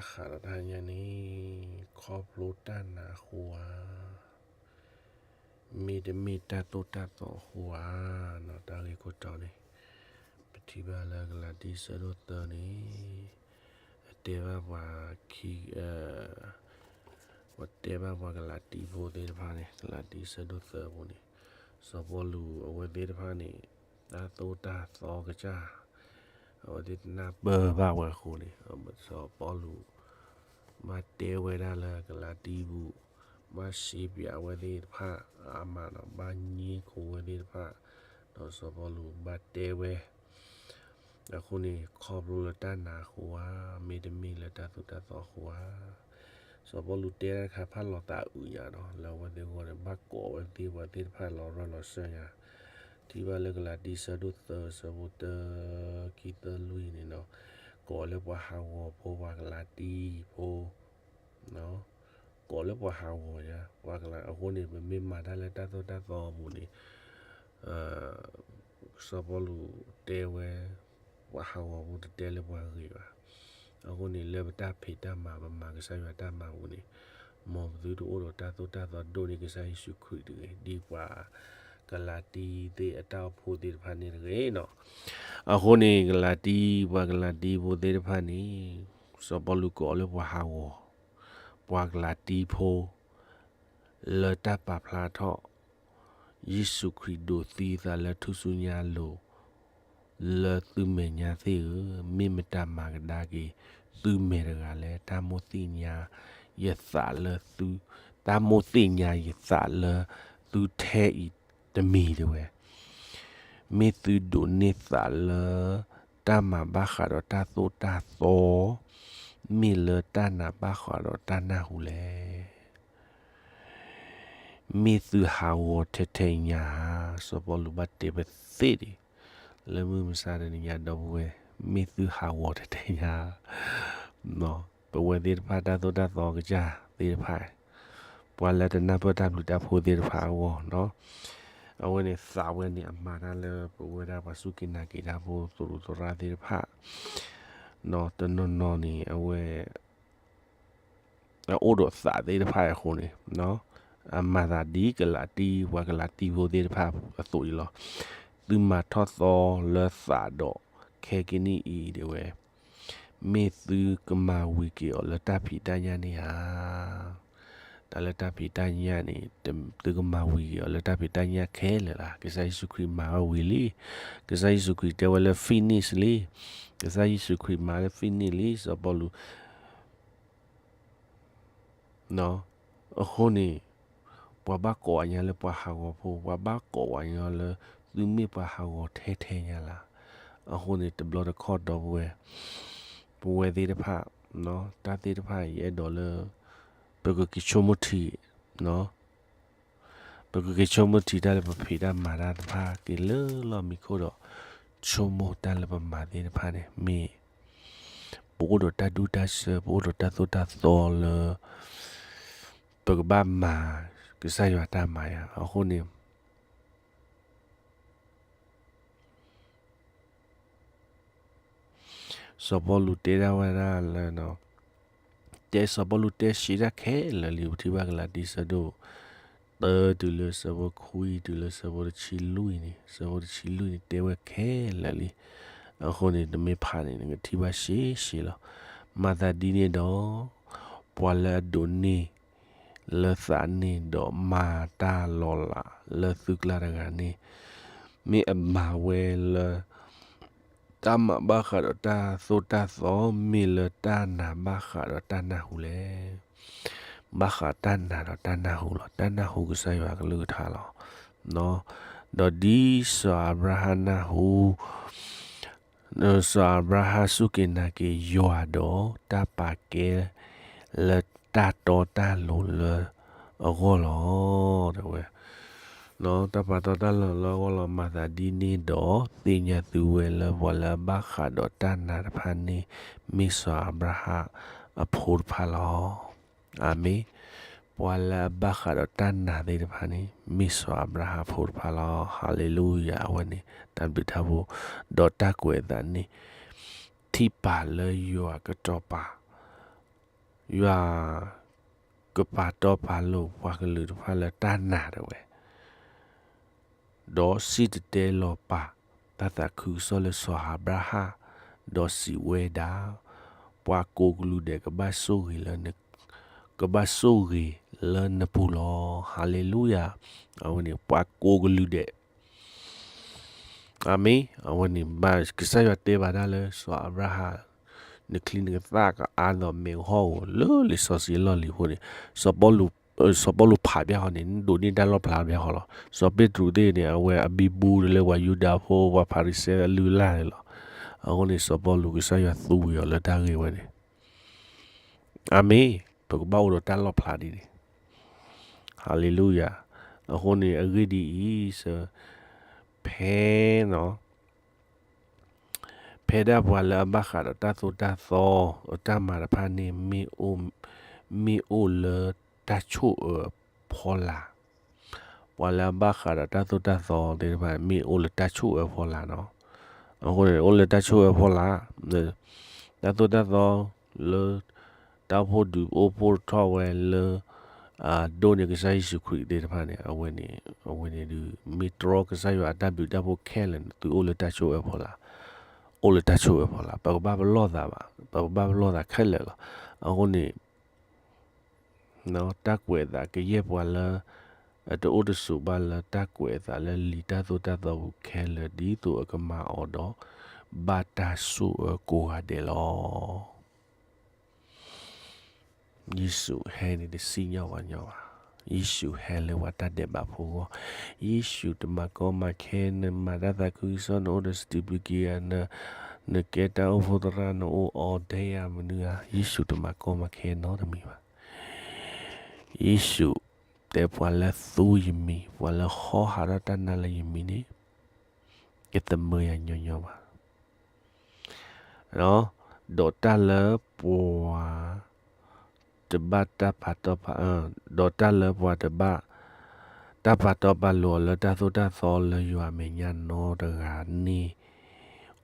ဃးဒီးတၢ်ညါန့ၣ် ခီဖျိတၢ်နာ်အဃိဧါ, မ့တမ့ၢ်တၢ်သိၣ်တၢ်သီအဃိဧါ, တၢ်ဂ့ၢ်ခိၣ်တီန့ၣ် ပထံၣ်ဘၣ်လၢကလၤတံဆၢဒိၣ်သၢန့ၣ် အတဲဘၣ်ပှၤခံ ပတဲဘၣ်ပှၤကလၤတံဖိသ့ၣ်တဖၣ်န့ၣ် ကလၤတံဆၢဒိၣ်သၢအပူၤန့ၣ် စီၤပီလူးအဝဲသ့ၣ်တဖၣ်န့ၣ် တၢ်သိၣ်တၢ်သီကစၢ် အဝဲသ့ၣ်တနၢ်ပၢၢ်ဘၣ်ဝဲအဃိန့ၣ် စီၤပီလူး ဘၣ်တဲဝဲဒၣ်လၢကလၤတံပူၤ ဘၣ်စံးပၠးအဝဲသ့ၣ်တဖၣ်အါမးဒီး ဘၣ်ညိကွံာ်ဝဲသ့ၣ်တဖၣ် ဒီးစီၤပီလူးဘၣ်တဲဝဲ အဃိန့ၣ် ခီဖျိလၢတၢ်နာ်အဃိဧါ, မ့တမ့ၢ်လၢတၢ်သိၣ်တၢ်သီအဃိဧါ. စီၤပီလူးတဲတၢ်တခါဖးလီၤသးအုးညါဒီး လၢအဝဲသ့ၣ်အဂီၢ်န့ၣ် ဘၣ်ကိးဝဲသ့ၣ်ပှၤသ့ၣ်တဖၣ်လီၤရၢၢ်လီၤစၢၤညါ, ထံၣ်ဘၣ်လၢကလၤတံဆၢဒိၣ်သၢဆၢဖိတၢ ခံသၢလွံၢ်န့ၣ်ဒီး ကိးလၢပှၤဟးဂီၤဖိ ပှၤကလၤတံဖိ ကိးလၢပှၤဟးဂီၤညါ ပှၤကလၤ အဃိန့ၣ် ပမ့ၢ်မၤတၢ်လၢတၢ်သိၣ်တၢ်သီအပူၤန့ၣ် စီၤပီလူးတဲဝဲ ပှၤဟးဂီၤဖိတတဲလၢပှၤဂ့ၤဘၣ်. အဃိန့ၣ် လၢပတၢ်ဖံးတၢ်မၤ ပမၤကစၢ်ယွၤတၢ်မၤပူၤန့ၣ် မ်ပသုတအိၣ်ဒီးတၢ်သိၣ်တၢ်သီဒိၣ်န့ၢ်ကစၢ်ယ့ၣ်ၡူးခရံာ်တဂ့ၤ, ဒ်ပှၤကလၤတံသ့ၣ်အတၢ်အိၣ်ဖှိၣ်သ့ၣ်တဖၣ်န့ၣ်တဂ့ၤနီၤ. အဃိန့ၣ် ကလၤတံ ပှၤကလၤတံဖိသ့ၣ်တဖၣ်န့ၣ် စီၤပီလူးကိးလၢပှၤဟးဂီၤ ပှၤကလၤတံဖိ လၢတၢ်ပာ်ဖျါထီၣ် ယ့ၣ်ၡူးခရံာ်ဒိးသံအသးလၢထူၣ်စုညါအလိၤ လၢသုမဲာ်ညါသ့ၣ်ဧၢ, မ့ၢ်မတၤမၤကဒါက့ၤသုမဲာ်တဂၤလဲၣ်. တၢ်မိၣ်သ့ၣ်ညါယသးလၢသု, တၢ်မိၣ်သ့ၣ်ညါယသးလၢသုထဲအံၤတမံၤတဲဝဲ, မ့ၢ်သုဒိးန့ၢ်သးလၢ တၢ်မၤဘၣ်ဃးဒီးတၢ်သိၣ်တၢ်သီ မ့ၢ်လၢတၢ်နာ်ဘၣ်ဃးဒီးတၢ်နၢ်ဟူလဲၣ်. မ့ၢ်သုဟးဂီၤထဲထဲညါဧါ, စီၤပီလူးဘၣ်တဲပသ့ၣ်ဒံး လၢမုၢ်မဆါတနံၤညါဒီပုၢ်ဝဲၢ်, မ့ၢ်သုဟးဂီၤထဲထဲညါဧါ. ပဝဲသ့ၣ်တဖၣ်တၢ်သိၣ်တၢ်သီကစၢ်သ့ၣ်တဖၣ်, ပှၤလၢတနၢ်ပၢၢ်တၢ်ဘျုးတၢ်ဖှိၣ်သ့ၣ်တဖၣ်အဂီၢ်နီၤ, အဝဲန့ၣ်သးဝဲန့ၣ်အမၤတၢ်လၢပဝဲဒၣ်ပှၤစူၢ်က့ၤနာ်က့ၤတၢ်ဖိသရူးသရၣ်သ့ၣ်တဖၣ် တနီၤနီၤန့ၣ် အဝဲ အအိၣ်ဒီးသးသ့ၣ်တဖၣ်အဃိန့ၣ်, အမၤသးဒ်ကလၤတံ ပှၤကလၤတံဖိသ့ၣ်တဖၣ်အသိးအံၤလီၤ. သုမၤထီၣ်သီလၢသးဒီးခဲကနံၣ်အံၤတဲဝဲ, မ့ၢ်သုကမၤဝံၤက့ၤအီၤလၢတၢ်ဖံးတၢ်ညၣ်န့ၣ်ဧါ. တၢ်လၢတၢ်ဖံးတၢ်ညၣ်န့ၣ် သုကမၤဝံၤက့ၤအီၤလၢတၢ်ဖံးတၢ်ညၣ်ခဲလၢာ်လၢ်. ကစၢ်ယ့ၣ်ၡူးခရံာ်မၤဝံၤလံ. ကစၢ်ယ့ၣ်ၡူးခရံာ်တဲဝဲလၢ finish လံ. ကစၢ်ယ့ၣ်ၡူးခရံာ်မၤလၢ finish လံ. စီၤပီလူး အဃိန့ၣ် ပှၤဘၣ်ကိးဝဲညါလၢပှၤဟးဂီၤဖိ, ပှၤဘၣ်ကိးဝဲညါလၢ သုမ့ၢ်ပှၤဟးဂီၤထဲထဲညါလၢ်. အဃိန့ၣ် တဘျီတခီၣ်ဒီပုၢ်ဝဲၢ်, ပဝဲသ့ၣ်တဖၣ်, တၢ်သ့ၣ်တဖၣ်ယအဲၣ်ဒိးလၢ ပကက့ၤဆိကမိၣ်ထံ ပကက့ၤဆိကမိၣ်ထံတၢ်လၢပဖံးတၢ်မၤတၢ်တဖၣ်က့ၤလၢလီၢ်မံခိၣ်ဒီး ဆိကမိၣ်တၢ်လၢပမၤသ့ၣ်တဖၣ်န့ၣ် မ့ၢ် ပအိၣ်ဒီးတၢ်ဒူၣ်တၢ်ဆၢ ပအိၣ်ဒီးတၢ်သိၣ်တၢ်သီလၢ ပကဘၣ်မၤကစၢ်ယွၤတၢ်မၤယါ. အဃိန့ၣ် စီၤပီလူးတဲဒၣ်ဝဲဒၣ်လၢ တဲစီၤပီလူးတဲစံးတၢ်ခဲလၢာ်လံ ပထံၣ်ဘၣ်ကလၤတံဆၢဒိၣ်သၢတုၤလၢဆၢဖိခွံတုၤလၢဆၢဖိတဆံလွံၢ်န့ၣ်, ဆၢဖိတဆံလွံၢ်န့ၣ် တဲဝဲခဲလၢာ်လံ. အဃိန့ၣ် နမ့ၢ်ဖးန့ၣ် နကထံၣ်ဘၣ်ရှဲရှဲလီၤ. မၤသးဒ်န့ၣ်ဒီး ပှၤလၢအဒိးန့ၢ် လၢသးန့ၣ်ဒီးမၤတၢ်လီၤလးလၢသုကျါတဂၤန့ၣ် မ့ၢ်အမၤဝဲလၢ တၢ်မၤဘၣ်ဃးဒီးတၢ်သိၣ်တၢ်သီ မ့ၢ်လၢတၢ်နာ်ဘၣ်ဃးဒီးတၢ်နၢ်ဟူလဲၣ်. ဘၣ်ဃးတၢ်နာ်ဒီးတၢ်နၢ်ဟူလီၤ. တၢ်နၢ်ဟူကစၢ်ယွၤကလုၢ်ကထါလီၤ. ဒီးဒ်စီၤအၤဘြၤဟၣ်နၢ်ဟူ စီၤအၤဘြၤဟၣ်စူၢ်က့ၤနာ်က့ၤယွၤဒီး တၢ်ပာ်ကဲလၢတၢ်တီတၢ်လိၤလၢအဂီၢ်လီၤ. တဲဝဲ တၢ်ပာ်တီတၢ်လိၤလၢအဂီၢ်လီၤ. မၤသးဒ်န့ၣ်ဒီး သ့ၣ်ညါသုဝဲလၢပှၤလၢအဘၣ်ဃးဒီးတၢ်နာ်တဖၣ်န့ၣ် မ့ၢ်စီၤအၤဘြၤဟၣ်အဖိတဖၣ်လီၤ. အၤမ့ၣ်. ပှၤလၢအဘၣ်ဃးဒီးတၢ်နာ်သ့ၣ်တဖၣ်န့ၣ် မ့ၢ်စီၤအၤဘြၤဟၣ်အဖိတဖၣ်လီၤ. ဟၤလ့လူယၤ. အဝဲန့ၣ် တၢ်ဘျုးတၢ်ဖှိၣ် ဒီးတၢ်ကွဲးအသးန့ၣ် ထံၣ်ပာ်လၢယွၤကတီၤပာ် ယွၤကပာ်တီပာ်လိၤပှၤကလုာ်တဖၣ်လၢတၢ်နာ်ဒၣ်ဝဲ, ဒီးစံၣ်တဲၤတဲလီၤပာ်တၢ်သးခုကစီၣ်လၢစီၤအၤဘြၤဟၣ်, ဒီးစံးဝဲဒၣ်, ပှၤကိးကလုာ်ဒဲးကဘၣ်ဆိၣ်ဂ့ၤလၢန, ကဘၣ်ဆိၣ်ဂ့ၤလၢနပူၤလီၤ. ဟၤလ့လူယၤ. အဝဲန့ၣ် ပှၤကိးကလုာ်ဒဲး အၤမ့ၣ်. အဝဲန့ၣ် ဘၣ်ကစၢ်ယွၤတဲဘၣ်တၢ်လၢစီၤအၤဘြၤဟၣ်, နချံနကသၣ်ကအါဒီးမဲာ်ဟီၣ်ဧိၤလၢလံာ်စီဆှံအလီၢ်လံၤအဃိန့ၣ်, စီၤပီလူးဖးဘၣ်ဟီန့ၣ် ဒိးန့ၢ်တၢ်လီၣ်ဖျါဘၣ်ဟီလီၤ. စီၤပ့းတရူးသ့ၣ်န့ၣ် အဝဲအဘံဘူဒၣ်လၢပှၤယူဒၤဖိ ပှၤဖၤရံၤၡဲအလုၢ်အလၢ်န့ၣ်လီၤ. အဃိန့ၣ် စီၤပီလူးကစၢ်ယွၤသူဝဲအီၤလၢတၢ်ဂ့ၢ်ဝဲန့ၣ် အၤမ့ၣ်, ပကဘၣ်အိၣ်ဒီးတၢ်လီၣ်ဖျါဒ်န့ၣ်. ဟၤလ့လူယၤ. အဃိန့ၣ် အဂ့ၢ်ဒ်အံၤ, ဖဲ, ဖဲဒၣ်ပှၤလၢအဘၣ်ဃးဒီးတၢ်သိၣ်တၢ်သီအတၢ်မၤတဖၣ်န့ၣ် မ့ၢ်အိၣ်လၢတၢ်ဆိၣ်အၢအဖီလာ်, ပှၤလၢအဘၣ်ဃးဒီးတၢ်သိၣ်တၢ်သီသ့ၣ်တဖၣ် မ့ၢ်အိၣ်လၢတၢ်ဆိၣ်အၢအဖီလာ်လီၤ. အဃိန့ၣ် အိၣ်လၢတၢ်ဆိၣ်အၢအဖီလာ်, တၢ်သိၣ်တၢ်သီလၢ တၢ်အိၣ်ဖှိၣ်ဒုးအိၣ်ဖှိၣ်ထီၣ်ဝဲလၢ အဒိၣ်န့ၢ်ကစၢ်ယ့ၣ်ၡူးခရံာ်သ့ၣ်တဖၣ်န့ၣ် အဝဲန့ၣ်, အဝဲန့ၣ်ဒုး မ့ၢ်တြီကစၢ်ယွၤအတၢ်ဘျုးတၢ်ဖှိၣ်ခဲလၢာ်န့ၣ် သုအိၣ်လၢတၢ်ဆိၣ်အၢအဖီလာ်, အိၣ်လၢတၢ်ဆိၣ်အၢအဖီလာ်, ပကဘၣ်ပလီၢ်သးဘၣ်, ပကဘၣ်ပလီၢ်သးခဲလၢာ်လီၤ. အဃိန့ၣ် တၢ်ကွဲးအသးကယဲၢ်ပှၤလၢ အတအိၣ်တဆိးဘၣ်လၢတၢ်ကွဲးအသးလၢလံာ်တၢ်သိၣ်တၢ်သီပူၤခဲလၢာ် ဒ်သိးအကမၤအီၤဒီး ဘၣ်တၢ်ဆိၣ်အၢကိးဂၤဒဲးလီၤ. ယ့ၣ်ၡူးဟဲန့ၣ်တစံၣ်ညီၣ်ပှၤညီဘၣ်. ယ့ၣ်ၡူးဟဲလၢပှၤတၢ်ဒဲးဘးဖိအဂီၢ်, ယ့ၣ်ၡူးတမၤကီမၤခဲ, နမၤတၢ်သးခုကစီၣ် နအိၣ်ဒီး certificate ဧါ, နကဲတၢ်အိၣ်ဖှိၣ်သရၣ် နအိၣ် ordain ဧါ မနုၤဧါ, ယ့ၣ်ၡူးတမၤကီမၤခဲနီတမံၤဘၣ်. ယ့ၣ်ၡူးတဲပှၤလၢသူယမံၤ, ပှၤလၢဟီဟးထီၣ်တၢ်နါလၢယမံၤန့ၣ် ကသမၢယၤညီညီဘၣ်. ဒီးတၢ်လၢပှၤတဘၣ်တၢ်ပာ်တီပာ်, ဒီးတၢ်လၢပှၤတဘၣ် တၢ်ပာ်တီပာ်လိၤအီၤလၢတၢ်သိၣ်တၢ်သီလၢယွၤအမဲာ်ညါနီတဂၤန့ၣ်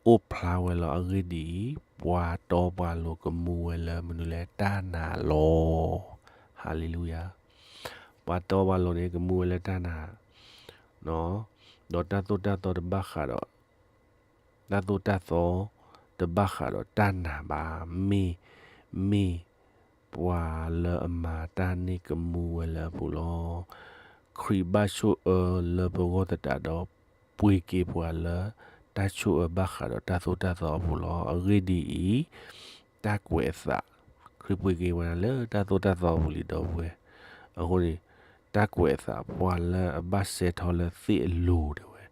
အိၣ်ဖျါဝဲလီၤ. အဂ့ၢ်ဒ်အံၤ, ပှၤတီပှၤလိၤကမူဝဲလၢမနုၤလဲၣ်, တၢ်နာ်လီၤ. ဟၤလ့လူယၤ. ပှၤတီပှၤလိၤန့ၣ် ကမူဝဲလၢတၢ်နာ်, ဒီးတၢ်သိၣ်တၢ်သီတဘၣ်ဃးဒီး တၢ်သိၣ်တၢ်သီတဘၣ်ဃးဒီးတၢ်နာ်ဘၣ်. မ့ၢ်, မ့ၢ်ပှၤလၢအမၤတၢ်န့ၣ်ကမူဝဲလၢအပူၤလီၤ. ခရံာ်ဘၣ်ဆိၣ်အၢလၢပဂီၢ်သတးဒီး ပှ့ၤက့ၤပှၤလၢတၢ်ဆိၣ်အၢဘၣ်ဃးဒီးတၢ်သိၣ်တၢ်သီအပူၤလီၤ. အဂ့ၢ်ဒ်အံၤ, တၢ်ကွဲးအသး, ခရံာ်ပှ့ၤက့ၤပှၤလၢတၢ်သိၣ်တၢ်သီအပူၤလံဒီပုၢ်ဝဲၢ်. အဃိန့ၣ် တၢ်ကွဲးအသး ပှၤလၢအဘၣ်စဲထီၣ်လၢသ့ၣ်အလိၤဒၣ်ဝဲ,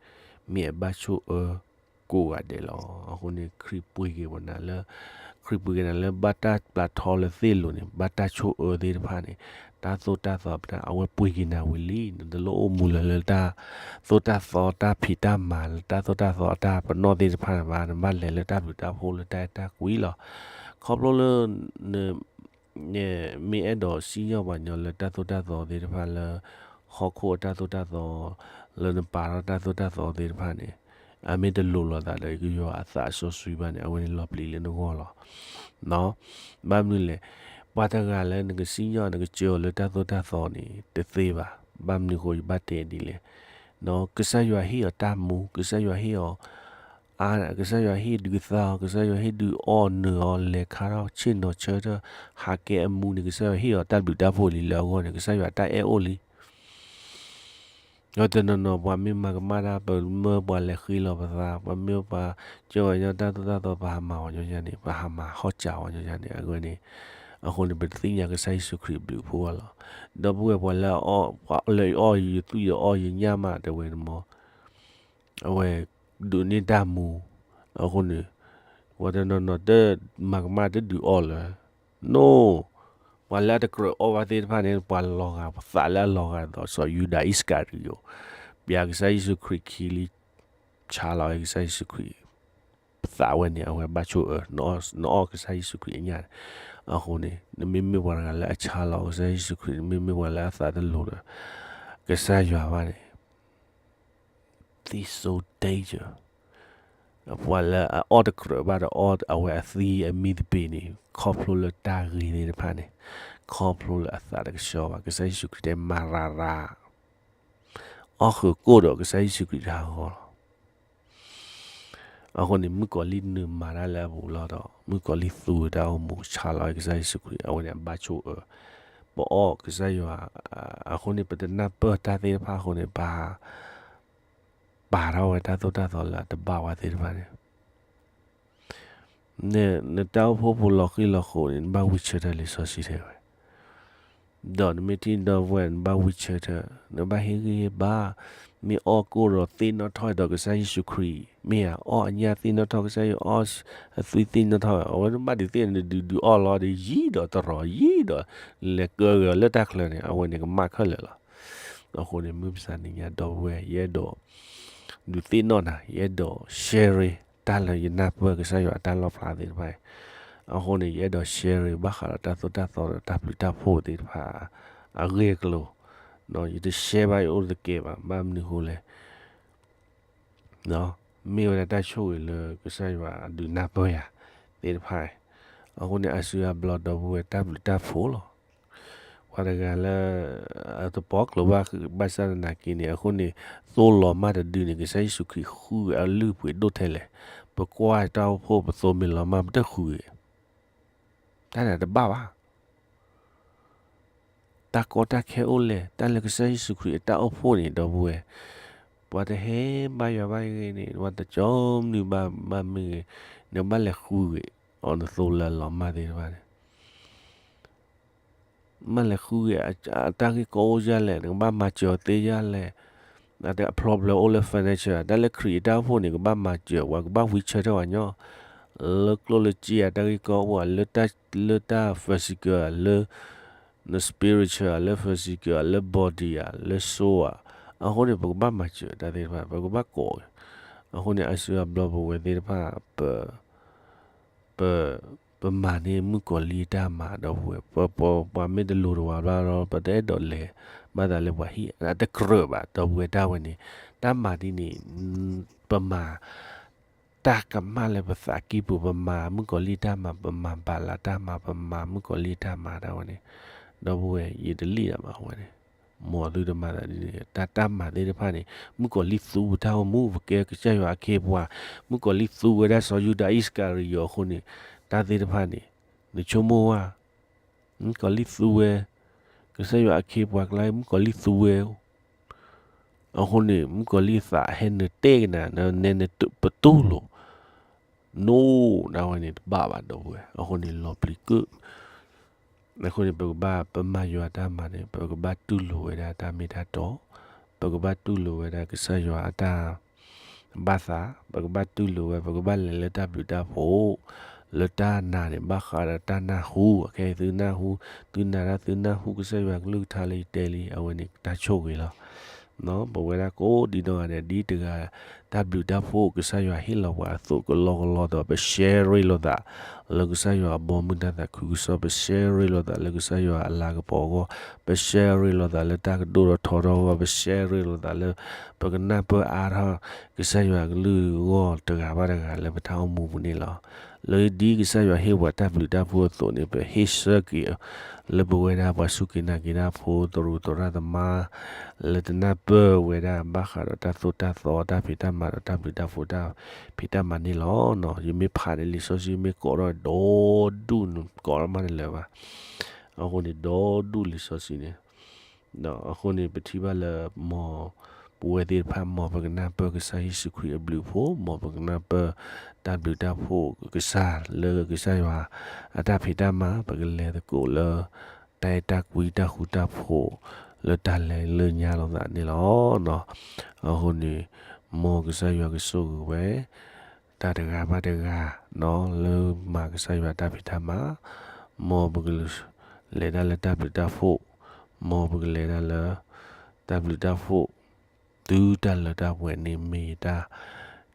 မ့ၢ်အဘၣ်ဆိၣ်အၢကိးဂၤဒဲးလီၤ. အဃိန့ၣ် ခရံာ်ပှ့ၤက့ၤပှၤနၤလၢ, ခရံာ်ပှ့ၤက့ၤနၤလၢဘၣ်တၢ်ပျၢ်ထီလၢသ့ၣ်အလိၤန့ၣ်, ဘၣ်တၢ်ဆိၣ်အၢသ့ၣ်တဖၣ်န့ၣ်, တၢ်သိၣ်တၢ်သီပတၢ် အဝဲပှ့ၤက့ၤနၤဝံၤလံ. နတလိၣ်အိၣ်မူလၢၤလၢတၢ်သိၣ်တၢ်သီတၢ်ဖံးတၢ်မၤလၢတၢ်သိၣ်တၢ်သီအတၢ်ပနီၣ်သ့ၣ်တဖၣ်ဘၣ်. နဘၣ်လဲၤလၢတၢ်ဘျုးတၢ်ဖှိၣ်လၢတၢ်အဲၣ်တၢ်ကွံလီၤ. ခီဖျိလၢ မ့ၢ်အဲၣ်ဒိးစံၣ်ညီၣ်ပှၤညီလၢတၢ်သိၣ်တၢ်သီသ့ၣ်တဖၣ်လၢ ဟီၣ်ခိၣ်အတၢ်သိၣ်တၢ်သီ, လၢနပာ်ထီၣ်တၢ်သိၣ်တၢ်သီသ့ၣ်တဖၣ်န့ၣ်, အမ့ၢ်တလိၤလိာ်သးဒီးကယွၤအသးစီဆှံဘၣ်န့ၣ် အဝဲန့ၣ်လီၤပျံၤလၢနဂီၢ်လီၤ. ဘၣ်မနုၤလဲၣ်, ပှၤတဂၤလၢနကစံၣ်ညီၣ်နကစၢၤအီၤလၢတၢ်သိၣ်တၢ်သီန့ၣ် တသ့ဘၣ်. ဘၣ်မနုၤအဃိယဘၣ်တဲဒ်လဲၣ်, ကစၢ်ယွၤဟ့ၣ်အီၤတၢ်မူ, ကစၢ်ယွၤဟ့ၣ်အီၤ အါ, ကစၢ်ယွၤဟ့ၣ်ဒုးသါအီၤ, ကစၢ်ယွၤဟ့ၣ်ဒုးအီၣ်နုာ်အီၤ, လဲၤခါထီၣ်ဆ့ၣ်နီၤဆၢထၢၣ်, ဟးကဲအမူန့ၣ် ကစၢ်ယွၤဟ့ၣ်အီၤတၢ်ဘျုးတၢ်ဖှိၣ်လံလၢအဂီၢ်န့ၣ် ကစၢ်ယွၤတၢ်အဲၣ်အိၣ်လံ. ဒီးတနီၤနီၤ ပှၤမ့ၢ်မၤကမၣ်တၢ် ပမၢပှၤလဲၤဃ့လီၤပသး, ပမ့ၢ်ပှၤကၢဝဲညီတၢ်သိၣ်တၢ်သီ ပဟးမၤဝဲညီညါန့ၣ်, ပဟးမၤဟီၣ်စၢၤဝဲညီညါန့ၣ်, အဝဲန့ၣ်, အဃိန့ၣ် ပတသ့ၣ်ညါကစၢ်ယ့ၣ်ၡူးခရံာ်အဘျုးအဖှိၣ်ဘၣ်လီၤ. ဒီပုၢ်ဝဲၢ် ပှၤလၢအအီၣ်, ပှၤလၢအအီၣ်ယသူၣ်ယအီၣ်ယညၣ်မး တဲဝဲန့ၣ်မး အဝဲဒိးန့ၢ်တၢ်မူ, အဃိန့ၣ် ပှၤတနီၤနီၤတမၤကမၣ်တဒုးအီၣ်လၢၤ, ပှၤလၢအတကြၢးအီၣ်ဘၣ်သ့ၣ်တဖၣ်န့ၣ် ပှၤလီၤဂာ်, ပသးလၢအလီၤဂာ်ဒ်သိးစီၤယူဒၤအံၣ်စကၤရံယိၤ, ပျးကစၢ်ယ့ၣ်ၡူးခရံာ်ခံလံ, ဆါလီၤဝဲကစၢ်ယ့ၣ်ၡူးခရံာ်, ပသးဝဲန့ၣ် အဝဲဘၣ်ဆိၣ်အၢ, နအီၣ်ကစၢ်ယ့ၣ်ၡူးခရံာ်အညၣ်န့ၣ်, အဃိန့ၣ် နမ့မ့ၢ်ပှၤတဂၤလၢအဆါလီၤကစၢ်ယ့ၣ်ၡူးခရံာ်, နမ့မ့ၢ်ပှၤလၢအသးတလိၤဒီး ကစၢ်ယွၤဘၣ်န့ၣ် this so danger. ပှၤလၢအအီၣ်တကြၢးဘၣ်ဒီးအီၣ်အဝဲအသံအမံသပ့ၤန့ၣ် ခီဖျိလၢတၢ်ဂ့ၤသ့ၣ်တဖၣ်န့ၣ်, ခီဖျိလၢအသးတကဆှီဘၣ်. ကစၢ်ယ့ၣ်ၡူးခရံာ်တဲမၤရၤရၤ, အီၣ်ဃုာ်ကိၣ်ဒီးကစၢ်ယ့ၣ်ၡူးခရံာ်တၢ်ဟးဂီၤလီၤ. အဃိန့ၣ် မုၣ်ကီၤလံၢ်နုာ်မၤတၢ်လၢအပူၤလီၤဒီး မုၣ်ကီၤလံၢ်သူဝဲတၢ်အိၣ်မူဆါလီၤကစၢ်ယ့ၣ်ၡူးခရံာ် အဝဲန့ၣ်အဘၣ်ဆိၣ်အၢ, ပအီၣ်ကစၢ်ယွၤ, အဃိန့ၣ် ပတနၢ်ပၢၢ်တၢ်သ့ၣ်တဖၣ်အဃိန့ၣ် ပ ပာ်ထီၣ်ဝဲတၢ်သိၣ်တၢ်သီလၢအတဘၣ်ဝဲသ့ၣ်တဖၣ်န့ၣ် နတၢ်အိၣ်ဖှိၣ်ဖိလီၤဃံၤလီၤဃိးန့ၣ် နဘၣ်ဝံဆၢထၢၣ်လံာ်စီဆှံတဲဝဲ, ဒီးနမ့ၢ်ထံၣ်ဒီပုၢ်ဝဲၢ် နဘၣ်ဝံဆၢထၢၣ်, နဘၣ်ဟ့ၣ်ဂံၢ်ဟ့ၣ်ဘါ, မ့ၢ်အီၣ်ကိၣ်ဒီးသ့ၣ်နီၣ်ထီၣ်ဒီးကစၢ်ယ့ၣ်ၡူးခရံာ်, မ့ၢ်ဧါ, အီၣ်အညၣ်သ့ၣ်နီၣ်ထီၣ်ကစၢ်ယွၤ, အီၣ်အသွံၣ်သ့ၣ်နီၣ်ထီၣ်, အဝဲနဘၣ်ဒုးသ့ၣ်န့ၣ် နဒုးဒုးအီၣ်လီၤဒီးယံၤဒီးတရီၤယံၤဒီး လဲၤကၢဂ့ၤလၢတၢ်ချၢန့ၣ် အဝဲန့ၣ်ကမၣ်ခဲလၢာ်လီၤ. အဃိန့ၣ် မုၢ်မဆါနံၤညါဒီပုၢ်ဝဲၢ် ယအဲၣ်ဒိး ဒုးသ့ၣ်နီၣ်နၤ, ယအဲၣ်ဒိး share တၢ်လၢယနၢ်ပၢၢ်ကစၢ်ယွၤအတၢ်လီၣ်ဖျါသ့ၣ်တဖၣ်အံၤ, အဃိန့ၣ် ယအဲၣ်ဒိး share ဘၣ်ဃးဒီးတၢ်သိၣ်တၢ်သီဒီးတၢ်ဘျုးတၢ်ဖှိၣ်သ့ၣ်တဖၣ် အဂ့ၢ်အကျိၤ, ယတ share ဘၣ်ယအိၣ်တကဲဘၣ်, ဘၣ်မနုၤအဃိလဲၣ် မ့ၢ်ဝဲဒၣ်တၢ်ဆိၣ်ဂ့ၤလၢကစၢ်ယွၤအဒုးနၢ်ပၢၢ်ယၤသ့ၣ်တဖၣ်အံၤ, အဃိန့ၣ် အါစုအါဘျီဒီပုၢ်ဝဲၢ် တၢ်ဘျုးတၢ်ဖှိၣ်လီၤ. ပှၤတဂၤလၢ အတပီၣ်ကျိၤဘၣ်ဘၣ်ဆၣ်သနာ်က့န့ၣ် အဃိန့ၣ် သိလီၤမၢ်တဒုန့ၣ် ကစၢ်ယ့ၣ်ၡူးခရံာ်ဃုအလုၢ်အပှ့ၤဒိၣ်ထဲလဲၣ်, ပကွၢ်တၢ်အိၣ်ဖှိၣ်ပသိမ့ၢ်လီၤမၢ်ပတဃုဂ့ၤ, တၢ်န့ၣ်တဘၣ်ဘၣ် တၢ်ကီတၢ်ခဲအိၣ်လဲၣ်, တၢ်လၢကစၢ်ယ့ၣ်ၡူးခရံာ်အတၢ်အိၣ်ဖှိၣ်န့ၣ် ဒီပုၢ်ဝဲၢ်, ပှၤတဟဲဘါယွၤဘၣ်ဂ့ၤန့ၣ် ပှၤတကၠီမနုၤဘၣ်ဘၣ်မ့ၢ်ဂ့ၤ, နဘၣ်လဲၤဃုဂ့ၤ, အီၤနသိလၢလီၤမၢ်သ့ၣ်တဖၣ်န့ၣ် မ့ၢ်လဲၤဃုဂ့ၤ, အတၢ်ဂ့ၢ်ကီအိၣ်ဒ်လဲၣ်, နကဘၣ်မၤစၢၤအီၤသ့ဒ်လဲၣ်, အproblemအိၣ်လၢ financial, တၢ်လၢခရံာ်အတၢ်အိၣ်ဖှိၣ်န့ၣ် ကဘၣ်မၤစၢၤဝဲ, ကဘၣ်ဝံဆၢထၢၣ်ဝဲညီ, လၢကျိၣ်လၢစ့ဧါ, တၢ်ဂ့ၢ်ကီအိၣ်ဧါ, လၢတၢ် physical ဧါ, လၢ န spiritual ဧါ, လၢ physical ဧါ, လၢ body ဧါ, လၢ soul ဧါ, အဃိန့ၣ် ပကဘၣ်မၤစၢၤတၢ်သ့ၣ်တဖၣ်, ပကဘၣ်ကိး, အဃိန့ၣ် အါစုအါဘျီပဝဲသ့ၣ်တဖၣ် ပ ပ ပမၤန့ၢ်မုၣ်ကီၤလံၢ်အတၢ်မၤ ဒီပုၢ်ဝဲၢ်, ပ ပ ပှၤမ့ၢ်တလိၤတဝးဘျီဒီး ပတအဲၣ်ဒိးလဲၤဘၣ်သးလၢပှၤဟံၣ်, အတကြၢးဘၣ် ဒီပုၢ်ဝဲၢ် တၢ်ဝဲန့ၣ်, တၢ်မၤဒ်န့ၣ် ပမၤ တၢ်ကမၣ်လၢပသးကံၢ်ပူၤ, ပမၤမုၣ်ကီၤလံၢ်တၢ်မၤ, ပမၤဘၤလးတၢ်မၤ, ပမၤမုၣ်ကီၤလံၢ်တၢ်မၤ တၢ်ဝဲန့ၣ်, ဒီပုၢ်ဝဲၢ် ယတလံၣ်ဒၣ်ဘၣ်ဝဲန့ၣ်, မ်သုတမၤသးဒ်န့ၣ်, တၢ်တၢ်မၤသ့ၣ်တဖၣ်န့ၣ် မုၣ်ကီၤလံၢ်သူပတၢ်အိၣ်မူ, ပကဲကစၢ်ယွၤအခ့အပှၤ, မုၣ်ကီၤလံၢ်သူဝဲဒၣ်စီၤယူဒၤအံၣ်စကၤရံယိၤအဃိန့ၣ်, တၢ်သ့ၣ်တဖၣ်န့ၣ် နဆိကမိၣ်ဝဲ မုၣ်ကီၤလံၢ်သူဝဲ, ကစၢ်ယွၤအခ့အပှၤကျါ မုၣ်ကီၤလံၢ်သူဝဲ, အဃိန့ၣ် မုၣ်ကီၤလံၢ်သးဟဲနုာ်တဲကနၤ နဲနပတူၢ်လိာ်, နိ တၢ်ဝဲန့ၣ်တဘၣ်ဘၣ် ဒီပုၢ်ဝဲၢ်, အဃိန့ၣ်လီၤပျံၤကုၣ် အဃိန့ၣ် ပကဘၣ်ပမၤယွၤတၢ်မၤန့ၣ် ပကဘၣ်တူၢ်လိာ်ဝဲဒၣ်တၢ်မ့ၢ်တၢ်တီ, ပကဘၣ်တူၢ်လိာ်ဝဲဒၣ်ကစၢ်ယွၤအတၢ် ဘၣ်သး, ပကဘၣ်တူၢ်လိာ်ဝဲ, ပကဘၣ်လဲၤလၢတၢ်ဘျုးတၢ်ဖှိၣ်, လၢတၢ်နာ်န့ၣ် ဘၣ်ဃးဒီးတၢ်နၢ်ဟူ, အခဲအံၤသုနၢ်ဟူ, သုနာ်တၢ်သုနၢ်ဟူကစၢ်ယွၤကလုၢ်ကထါလၢယတဲလံ, အဝဲန့ၣ်တၢ်ဆိၣ်ဂ့ၤလီၤ. ပဝဲဒၣ်ကိးဒံနီၢ်ဂၤဒဲး ဒ်တဂၤ တၢ်ဘျုးတၢ်ဖှိၣ် ကစၢ်ယွၤဟ့ၣ်လီၤပှၤအသိး ကလီကလီဒီး ပ share လိာ်သး လၢကစၢ်ယွၤအဘီမုၢ်တၢ်သးခုကစီၣ်, ပ share လိာ်သးလၢကစၢ်ယွၤအလၤကပီၤအဂီၢ်, ပ share လိာ်သးလၢတၢ်ကဒိၣ်ထီၣ်ထီထီၣ်အဂီၢ်, ပ share လိာ်သးလၢ ပကနၢ်ပၢၢ်အါထီၣ် ကစၢ်ယွၤအကလုၢ်အဂီၢ်တဂၤဘၣ်တဂၤလၢပတၢ်အိၣ်မူပူၤန့ၣ်လီၤ. လၢဒ်ကစၢ်ယွၤဟ့ၣ်ပှၤတၢ်ဘျုးတၢ်ဖှိၣ်အသိးန့ၣ် ပဟ့ၣ်ဆၢက့ၤ လၢပဝဲဒၣ်ပှၤစူၢ်က့ၤနာ်က့ၤတၢ်ဖိ သရူးသရၣ်သမါ လၢတနၢ်ပၢၢ်ဝဲဒၣ်ဘၣ်ဃးဒီးတၢ်သိၣ်တၢ်သီ တၢ်ဖံးတၢ်မၤဒီးတၢ်ဘျုးတၢ်ဖှိၣ် တၢ်ဖံးတၢ်မၤန့ၣ်လီၤ. ယမ့ၢ်ဖးန့ၣ် လံာ်စီဆှံမ့ၢ်ကိးထီၣ်ဒီဒူၣ်န့ၣ် ကိးထီၣ်မးတလၢာ်ဘၣ်. အဃိန့ၣ် ဒီဒူၣ်လံာ်စီဆှံန့ၣ် အဃိန့ၣ် ပထံၣ်ဘၣ်လၢ မ်ပဝဲသ့ၣ်တဖၣ် မ်ပကနၢ်ပၢၢ်ကစၢ်ယ့ၣ်ၡူးခရံာ်အဘျုးအဖှိၣ်, မ်ပကနၢ်ပၢၢ်တၢ်ဘျုးတၢ်ဖှိၣ်ကစၢ်လၢကစၢ်ယွၤအတၢ်ဖံးတၢ်မၤ, ပကလဲၤသကိးလၢ တၢ်အဲၣ်တၢ်ကွံတၢ်ဃူတၢ်ဖိး လၢတၢ်လဲၤလၢညါလိာ်သးန့ၣ်လီၤ. အဃိန့ၣ် မ်ကစၢ်ယွၤကဆိၣ်ဂ့ၤဝဲ တၢ်တဂၤဘၣ်တဂၤ လၢမၤကစၢ်ယွၤတၢ်ဖံးတၢ်မၤ, မ်ပကလဲၤတၢ်လၢတၢ်ဘျုးတၢ်ဖှိၣ်, မ်ပကလဲၤတၢ်လၢ တၢ်ဘျုးတၢ်ဖှိၣ် တုၤတၢ်လၢတၢ်ပှဲၤန့ၣ် မ့ၢ်ယတၢ်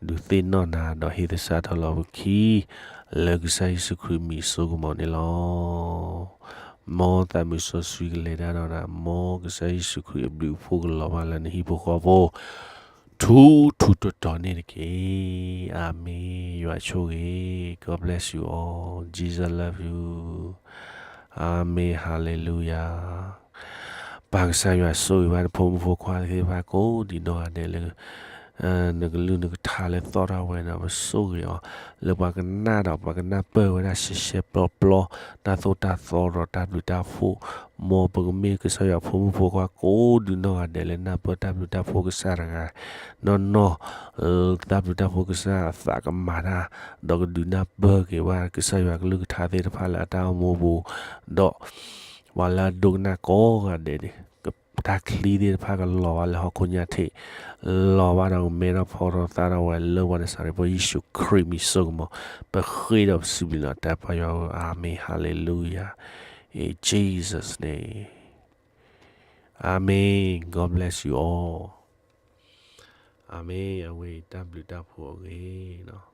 ဒုးသ့ၣ်နီၣ်နၤ ဒီးဟ့ၣ်သဆၣ်ထီၣ်လီၤပခံ လၢကစၢ်ယ့ၣ်ၡူးခရံာ်မံၤစိကမီၤန့ၣ်လီၤ. မ်သးမုာ်စီဆှံကလဲၤတၢ်ဒီးနၤ, မ်ကစၢ်ယ့ၣ်ၡူးခရံာ်အဘျုးအဖှိၣ်ကလီၤဘၣ်လၢနဟံၣ်ဖိဃီဖိ ထူထူ ဘူၣ်ထီၣ်ထီန့ၣ်တက့ၢ်. အၤမ့ၣ်, ယွၤဆိၣ်ဂ့ၤ, God bless you all, Jesus love you, အၤမ့ၣ်, hallelujah. ပၢ်ကစၢ်ယွၤဆိၣ်ဂ့ၤဘၣ်နဖိမုၣ်ဖိခွါသ့ၣ်တဖၣ်ကိးဒံးနီၢ်ဂၤဒဲးလၢ နကလုၢ်နကထါလၢသီၣ်ထီၣ်ဝဲဒီး ပဆိၣ်ဂ့ၤအီၤ လၢပှၤကနၣ်ဒီးပှၤကနၢ်ပၢၢ်ဝဲဒၣ်ရှဲရှဲပျီပျီ တၢ်သိၣ်တၢ်သီဒီးတၢ်ဘျုးတၢ်ဖှိၣ်, မ်ပကမ့ၢ်ကစၢ်ယွၤဖိမုၣ်ဖိခွါကိးဒံးနီၢ်ဂၤဒဲးလၢနၢ်ပၢၢ်တၢ်ဘျုးတၢ်ဖှိၣ်ကစၢ်တဂၤ နီၢ်နီၢ် တၢ်ဘျုးတၢ်ဖှိၣ်ကစၢ်အသးကမၤတၢ် ဒီးကဒုးနၢ်ပၢၢ်က့ၤဘၣ်ကစၢ်ယွၤကလုၢ်ကထါသ့ၣ်တဖၣ်လၢအတၢ်အိၣ်မူပူၤ, ဒီး ပှၤလၢအဒိကနၣ်ကိးဂၤဒဲးန့ၣ် တၢ်ချံသ့ၣ်တဖၣ်ကလီၤဘၣ်လၢဟီၣ်ခိၣ်ညါထံး, လီၤဘၣ်ဒီးကမဲထီၣ်ဖီထီၣ်သၣ်ထီၣ်ဝဲလၢပှၤနၤစၤရ့းဖိယ့ၣ်ၡူးခရံာ်မံၤစိကမီၤ, ပဃ့ဒီးပစံးဘျုးလီၤတၢ်ပၢ်ယွၤဧၢ, အၤမ့ၣ်, hallelujah, in Jesus name, အၤမ့ၣ်, God bless you all, အၤမ့ၣ်, အဝဲအံၤတၢ်ဘျုးတၢ်ဖှိၣ်အဂ့ၢ်နီၤ.